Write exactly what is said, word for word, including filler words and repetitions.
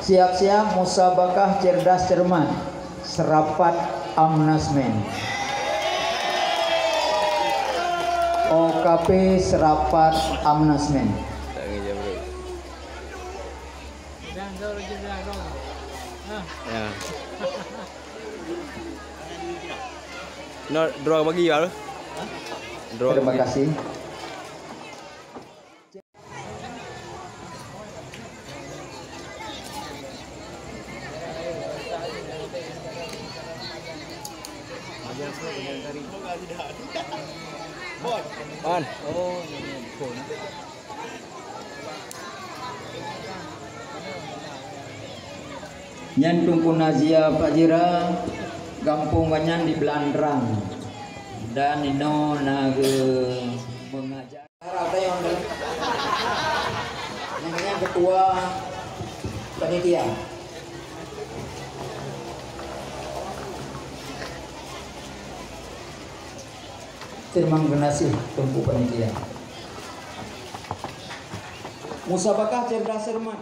Siap-siap, musabakah cerdas cermat, Serapat Amnasmen. O K P Serapat Amnasmen. Ya. No, droe bagi ya. Droe. Terima kasih. Man. Nyan Teungku Nazia Fajira, gampông gobnyan di Blandrang. Dan inoe na geuh mengajar. Nyang ketua panitia. Terima kasih Teungku panitia. Musabakah cerdas cermat.